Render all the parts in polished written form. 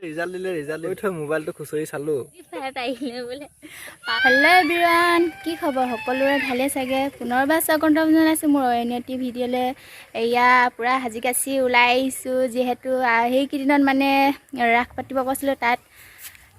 Result দিলে, result দি থৈ মোবাইলটো খুচৰি চালোঁ। আহিলে বোলে। হেল্ল' এভৰিৱান, কি খবৰ সকলোৰে? ভালে চাগে। পুনৰবাৰ স্বাগতম জনাইছোঁ মোৰ অন্য এটি ভিডিঅ'লৈ। এয়া পূৰা সাজি কাচি ওলাই আহিছোঁ, যিহেতু সেইকেইদিনত মানে ৰাস পাতিব কৈছিলোঁ, তাত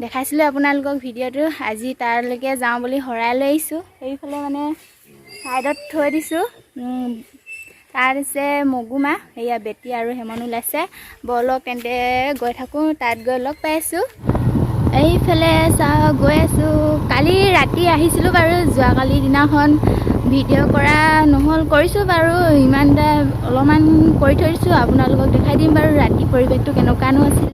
দেখাইছিলোঁ আপোনালোকক ভিডিঅ'টো। আজি তালৈকে যাওঁ বুলি শৰাই লৈ আহিছোঁ। সেইফালে মানে ছাইডত থৈ দিছোঁ। তাত আছে মগুমা, সেয়া বেটি আৰু হেমন ওলাইছে। ব'লক তেন্তে গৈ থাকোঁ, তাত গৈ লগ পাইছোঁ। এইফালে চাওঁ, গৈ আছোঁ। কালি ৰাতি আহিছিলোঁ বাৰু, যোৱাকালি দিনাখন ভিডিঅ' কৰা নহ'ল। কৰিছোঁ বাৰু, ইমান এটা অলপমান কৰি থৈ দিছোঁ, আপোনালোকক দেখাই দিম বাৰু ৰাতি পৰিৱেশটো কেনেকুৱানো আছিল।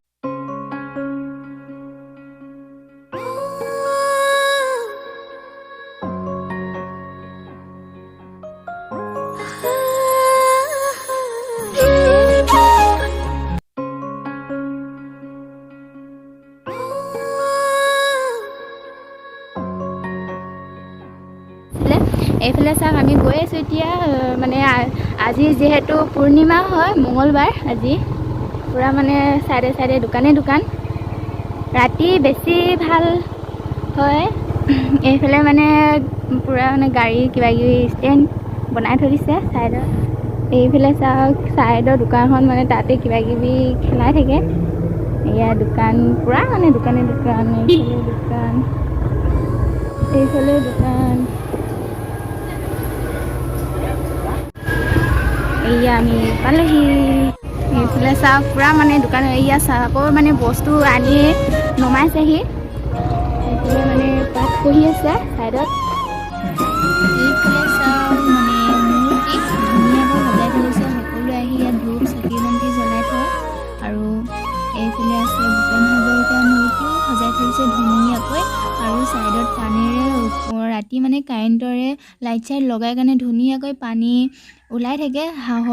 এইফালে চাওক, আমি গৈ আছোঁ এতিয়া। মানে আজি যিহেতু পূৰ্ণিমা হয়, মঙলবাৰ, আজি পূৰা মানে চাইডে চাইডে দোকানে দোকান। ৰাতি বেছি ভাল হয়। এইফালে মানে পূৰা মানে গাড়ী কিবা কিবি ষ্টেণ্ড বনাই থৈ দিছে ছাইডত। এইফালে চাওক, ছাইডৰ দোকানখন, মানে তাতে কিবা কিবি খেলাই থাকে। এয়া দোকান, পূৰা মানে দোকানে দোকান। এইফালে দোকান, এইফালে দোকান। এয়া আমি পালোহি। এইফালে চাওক, পূৰা মানে দোকান। এয়া চাওক, আকৌ মানে বস্তু আনি নমাইছেহি। এইফালে মানে পাত পহি আছে ছাইডত। এইফালে চাওক, মানে মূৰ্তি ধুনীয়াকৈ সজাই থৈছে। সকলোৱে আহি ইয়াত ধূপ, চাকি বন্তি জ্বলাই থয়। আৰু এইফালে আছে ভূপেন হাজৰিকাৰ মূৰ্তিও সজাই থৈছে ধুনীয়াকৈ। আৰু ছাইডত পানীৰে ৰাতি মানে কাৰেণ্টৰে লাইট চাইট লগাই কাৰণে ধুনীয়াকৈ পানী ওলাই থাকে। হাঁহ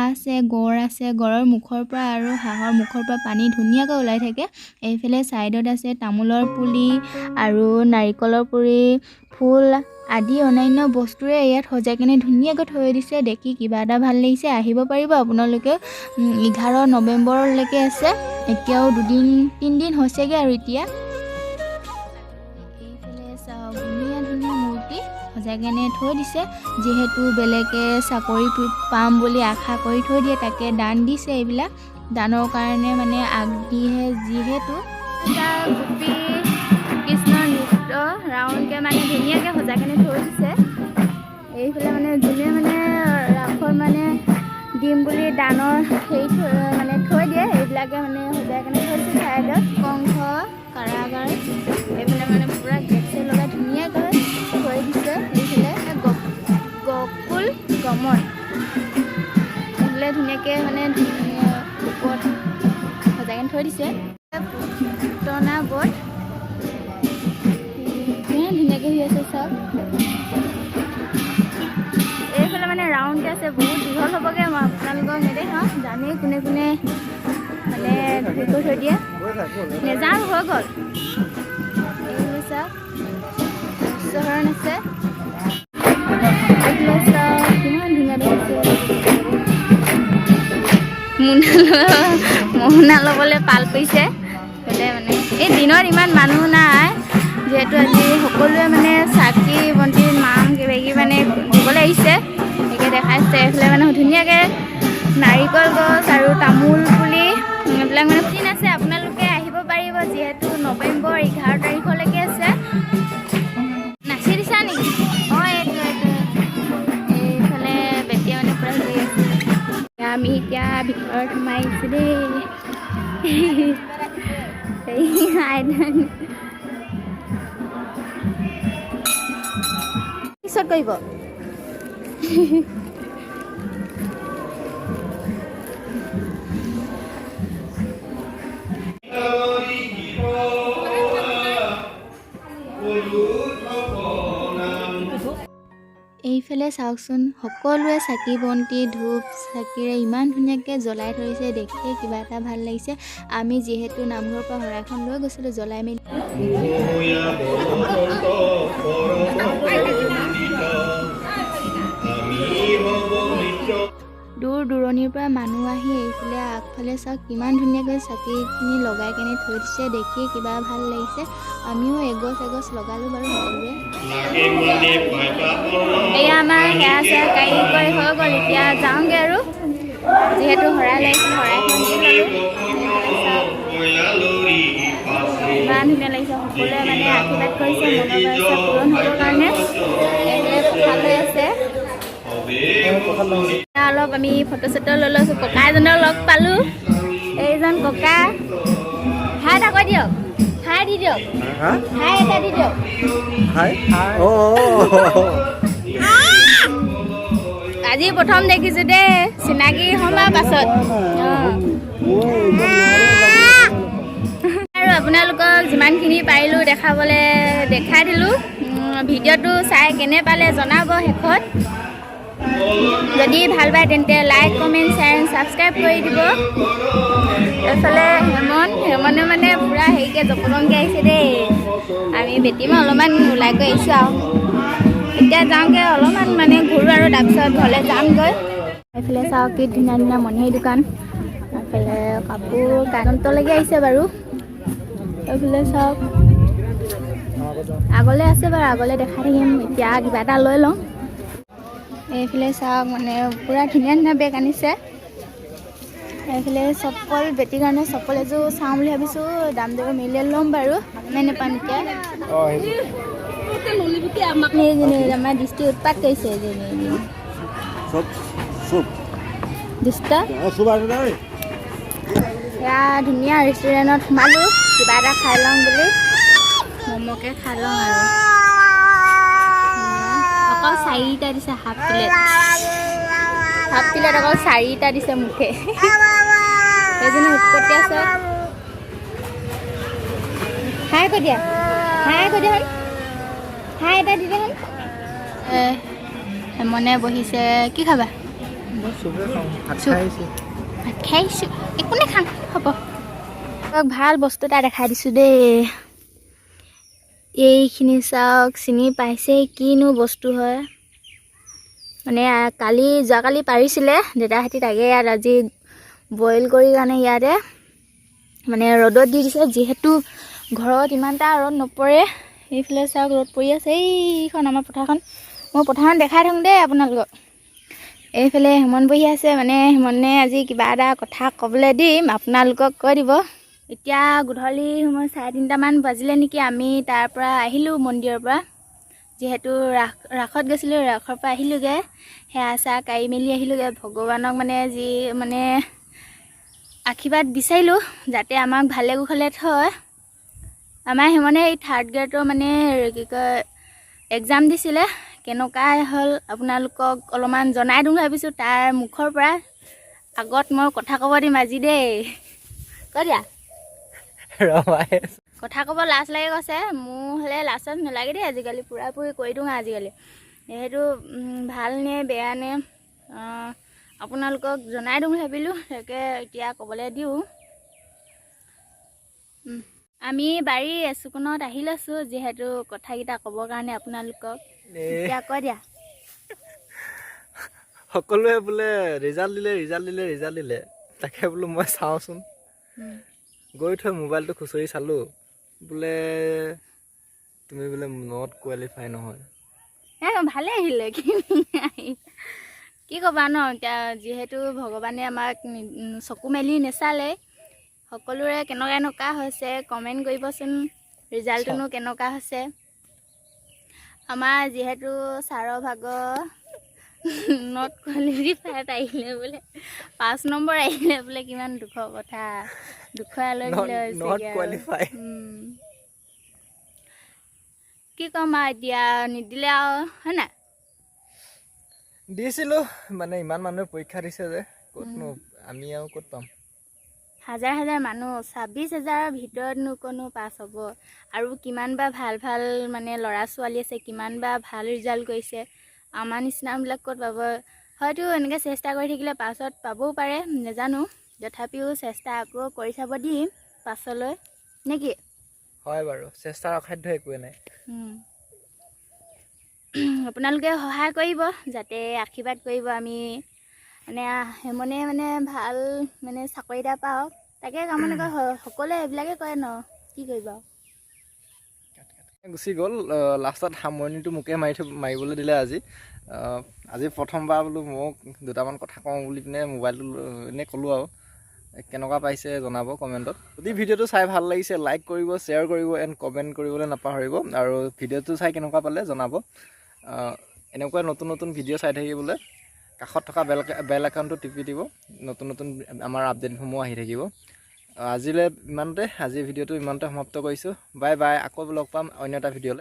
আছে, গঁড় আছে। গঁড়ৰ মুখৰ পৰা আৰু হাঁহৰ মুখৰ পৰা পানী ধুনীয়াকৈ ওলাই থাকে। এইফালে ছাইডত আছে তামোলৰ পুলি আৰু নাৰিকলৰ পুলি, ফুল আদি অন্যান্য বস্তুৰে ইয়াত সজাই কেনে ধুনীয়াকৈ থৈ দিছে। দেখি কিবা এটা ভাল লাগিছে। আহিব পাৰিব আপোনালোকে। 11 নৱেম্বৰলৈকে আছে, এতিয়াও দুদিন তিনিদিন হৈছেগৈ। আৰু এতিয়া এইফালে চাওক, ধুনীয়া ধুনীয়া মূৰ্তি সজাই কেনে থৈ দিছে। যিহেতু বেলেগে চাকৰি পাম বুলি আশা কৰি থৈ দিয়ে, তাকে দান দিছে। এইবিলাক দানৰ কাৰণে মানে আগ দিহে যিহেতু। গোপী কৃষ্ণৰ নৃত্য ৰাউণ্ডকৈ মানে ধুনীয়াকৈ সজাই কেনে থৈ দিছে। এইফালে মানে যোনে মানে ৰাসত মানে দিম বুলি দানৰ হেৰি থৈ মানে থৈ দিয়ে, এইবিলাকে মানে সজাই কেনে থৈ দিছে ছাইডত। কংস কাৰাগাৰ, এইফালে মানে পূৰা গেট চেট লগাই ধুনীয়াকৈ থৈ দিছে। এইফালে গকুল গমন, এইফালে ধুনীয়াকৈ মানে ধুনীয়া ওপৰত সজাই কেনে থৈ দিছে। পুতনা বধ কিমান ধুনীয়াকৈ হৈ আছে চাওক। এইফালে মানে ৰাউণ্ডকৈ আছে, বহুত দীঘল হ'বগৈ। মই আপোনালোকক নেদেখাওঁ, জানেই কোনে কোনে মানে হেৰি কৰি থৈ দিয়ে। নেযাওঁ, হৈ গ'ল। এইফালে চাওক, উচ্চহৰণ আছে। এইফালে চাওক, কিমান ধুনীয়া দেখিছে। মোনা ল'বলৈ পাল পৰিছে। এইফালে মানে এই দিনত ইমান মানুহ নাই, যিহেতু আজি সকলোৱে মানে চাকি বন্তি মাম কিবা কিবি মানে দিবলৈ আহিছে, সেনেকৈ দেখাইছে। এইফালে মানে ধুনীয়াকৈ নাৰিকল গছ আৰু তামোল পুলি এইবিলাক মানে দিন আছে, আপোনালোকে আহিব পাৰিব, যিহেতু নৱেম্বৰ 11 তাৰিখলৈকে আছে। নাচি দিছা নেকি? অঁ, এইটো এইটো এইফালে বেটিয়ে মানে পূৰা হেৰি আছে। আমি এতিয়া ভিতৰত সোমাই আহিছোঁ দেই। এই আইতা পিছত কৰিব। এইফালে চাওকচোন, সকলোৱে চাকি বন্তি, ধূপ চাকিৰে ইমান ধুনীয়াকৈ জ্বলাই থৈছে, দেখিয়ে কিবা এটা ভাল লাগিছে। আমি যিহেতু নামঘৰৰ পৰা শৰাইখন লৈ গৈছিলোঁ, জ্বলাই মেলি আমি হব মিত্ৰ। দূৰ দূৰণিৰ পৰা মানুহ আহি এইফালে আগফালে চাওক, কিমান ধুনীয়াকৈ চাকিখিনি লগাই কেনে থৈ দিছে। দেখি কিবা ভাল লাগিছে। আমিও এগছ এগছ লগালোঁ বাৰু সকলোৱে। এয়া আমাৰ সেৱা চেৱা কাৰি কৰি হৈ গ'ল। এতিয়া যাওঁগৈ আৰু, যিহেতু শৰাই লাগিছিল, শৰাইখন দি ল'লোঁ। এইফালে চাওক, ইমান ধুনীয়া লাগিছে। সকলোৱে মানে আশীৰ্বাদ কৰিছে মনৰ বাঞ্ছা পূৰণ হ'বৰ কাৰণে। এইফালে প্ৰসাদ লৈ আছে। অলপ আমি ফটো চটো লৈ লৈছোঁ। ককা এজনক লগ পালোঁ। এইজন ককা, হাই এটা কৈ দিয়ক, হাই দি দিয়ক। হা। হাই এটা দি দিয়ক। হাই, অ। আজি প্ৰথম দেখিছোঁ দেই, চিনাকি হ'ম আৰু পাছত। আৰু আপোনালোকক যিমানখিনি পাৰিলোঁ দেখাবলৈ দেখাই দিলোঁ। ভিডিঅ'টো চাই কেনে পালে জনাব শেষত। যদি ভাল পায় তেন্তে লাইক, কমেণ্ট, শ্বেয়াৰ, ছাবস্ক্ৰাইব কৰি দিব। এইফালে হেমন, হেমনে মানে পূৰা হেৰিকৈ জপলংকৈ আহিছে দেই। আমি বেটিমা অলপমান ওলাই গৈ আহিছোঁ আৰু এতিয়া যাওঁগৈ, অলপমান মানে ঘূৰোঁ আৰু তাৰপিছত ঘৰলৈ যামগৈ। এইফালে চাওক, কি ধুনীয়া ধুনীয়া মণিহাৰী দোকান। এইফালে কাপোৰ কানন্তলৈকে আহিছে বাৰু। এইফালে চাওক, আগলৈ আছে বাৰু, আগলৈ দেখাই থাকিম। এতিয়া কিবা এটা লৈ লওঁ। এইফালে চাওক, মানে পূৰা ধুনীয়া ধুনীয়া বেগ আনিছে। এইফালে চপ্পল, বেটীৰ কাৰণে চপ্পল এযোৰ চাওঁ বুলি ভাবিছোঁ। দাম দৰ মিলিলে ল'ম বাৰু, গমেই নাপাম এতিয়া। এইজনী আমাৰ দৃষ্টি উৎপাত কৰিছে, এইজনী এইজনী। চব চব। দুষ্ট। চব আছে নাই। এয়া ধুনীয়া ৰেষ্টুৰেণ্টত সোমালোঁ, কিবা এটা খাই লওঁ বুলি। ম'ম'কে খাই লওঁ আৰু। অকল চাৰিটা দিছে হাফ প্লেট। হাফ প্লেট অকল চাৰিটা দিছে মুঠে। সেইজনী উৎপত্তি আছে। হাই কৈ দিয়া, হাই কৈ দিয়া, হাই এটা দি দিয়া। হেমনে বহিছে। কি খাবা? মই চুপে খাওঁ, ভাত চুপ। খাই আহিছোঁ। ভাত খাইছোঁ, একো নাখাওঁ, হ'ব। তোমাক ভাল বস্তু এটা দেখাই দিছোঁ দেই। এইখিনি চাওক, চিনি পাইছে? কিনো বস্তু হয়? মানে কালি, যোৱাকালি পাৰিছিলে দেউতাহঁতি, তাকে ইয়াত আজি বইল কৰি কাৰণে ইয়াতে মানে ৰ'দত দি দিছে, যিহেতু ঘৰত ইমান এটা ৰ'দ নপৰে। এইফালে চাওক, ৰ'দ পৰি আছে। এইখন আমাৰ পথাৰখন। মই পথাৰখন দেখাই থাকোঁ দেই আপোনালোকক। এইফালে হেমন বহি আছে। মানে হেমনে আজি কিবা এটা কথা ক'বলৈ দিম, আপোনালোকক কৈ দিব। এতিয়া গধূলি সময় 3:30টামান বাজিলে নেকি। আমি তাৰ পৰা আহিলোঁ মন্দিৰৰ পৰা, যিহেতু ৰাসত গৈছিলোঁ, ৰাসৰ পৰা আহিলোঁগৈ। সেৱা চেৱা কাৰি মেলি আহিলোঁগৈ। ভগৱানক মানে যি মানে আশীৰ্বাদ বিচাৰিলোঁ, যাতে আমাক ভালে কুশলে থয়। আমাৰ হেমনে এই থাৰ্ড গ্ৰেডৰ মানে কি কয় এক্সাম দিছিলে। কেনেকুৱা হ'ল আপোনালোকক অলপমান জনাই দিওঁ ভাবিছোঁ তাৰ মুখৰ পৰা। আগত মই কথা ক'ব দিম আজি দেই। কৈ দিয়া। ৰমাই। কথা ক'ব লাজ লাগে কৈছে। মোৰ হ'লে লাজ চাজ নালাগে দেই আজিকালি, পূৰা পুৰি কৰি দিওঁ আজিকালি। সেইটো ভাল নে বেয়া নে আপোনালোকক জনাই দিওঁ ভাবিলোঁ, তাকে এতিয়া ক'বলৈ দিওঁ। আমি বাৰীৰ এচুকনত আহি লৈছোঁ, যিহেতু কথাকেইটা ক'বৰ কাৰণে আপোনালোকক। এতিয়া কৈ দিয়া। সকলোৱে বোলে ৰিজাল্ট দিলে, ৰিজাল্ট দিলে, ৰিজাল্ট দিলে। তাকে বোলো মই চাওঁচোন। গৈ থৈ মোবাইলটো খুচৰি চালোঁ, বোলে তুমি বোলে not qualify নহয়। এ ভালে আহিলে। কি কি ক'বা ন এতিয়া, যিহেতু ভগৱানে আমাক চকু মেলি নেচালে। সকলোৰে কেনেকুৱা কেনেকুৱা হৈছে কমেণ্ট কৰিবচোন, ৰিজাল্টটোনো কেনেকুৱা হৈছে। আমাৰ যিহেতু ছাৰৰ ভাগৰ not qualified আহিলে বোলে, 5 নম্বৰ আহিলে বোলে। কিমান দুখৰ কথা, দুখৰ লৈ not qualify. কি ক'ম আৰু এতিয়া, নিদিলে আৰু হয় নাই? দিছিলোঁ, মানে ইমান মানুহে পৰীক্ষা দিছে যে ক'তনো আমি আৰু ক'ত পাম। হাজাৰ হাজাৰ মানুহ, 26 হাজাৰৰ ভিতৰতনো কোনো পাছ হ'ব? আৰু কিমান বা ভাল ভাল মানে ল'ৰা ছোৱালী আছে, কিমান বা ভাল ৰিজাল্ট কৰিছে। আমাৰ নিচিনাবিলাক ক'ত পাব? হয়তো এনেকৈ চেষ্টা কৰি থাকিলে পাছত পাবও পাৰে, নাজানো। তথাপিও চেষ্টা আকৌ কৰি চাব দিম পাছলৈ, নে কি? হয় বাৰু, চেষ্টাৰ অসাধ্য একোৱে নাই। আপোনালোকে সহায় কৰিব, যাতে আশীৰ্বাদ কৰিব আমি মানে হেমনে মানে ভাল মানে চাকৰি এটা পাওক, তাকে কামনা কৰে। সকলোৱে এইবিলাকে কৰে ন, কি কৰিব আৰু। গুচি গ'ল। লাষ্টত সামৰণিটো মোকে মাৰি থৈ মাৰিবলৈ দিলে আজি। আজি প্ৰথমবাৰ বোলো মোক দুটামান কথা কওঁ বুলি পিনে মোবাইলটো এনেই ক'লোঁ আৰু। কেনেকুৱা পাইছে জনাব কমেণ্টত। যদি ভিডিঅ'টো চাই ভাল লাগিছে, লাইক কৰিব, শ্বেয়াৰ কৰিব এণ্ড কমেণ্ট কৰিবলৈ নাপাহৰিব। আৰু ভিডিঅ'টো চাই কেনেকুৱা পালে জনাব। এনেকুৱা নতুন নতুন ভিডিঅ' চাই থাকিবলৈ কাষত থকা বেল আইকনটো টিপি দিব। নতুন নতুন আমাৰ আপডেটসমূহ আহি থাকিব। আজিলৈ ইমানতে, আজিৰ ভিডিঅ'টো ইমানতে সমাপ্ত কৰিছোঁ। বাই বাই, আকৌ লগ পাম অন্য এটা ভিডিঅ'লৈ।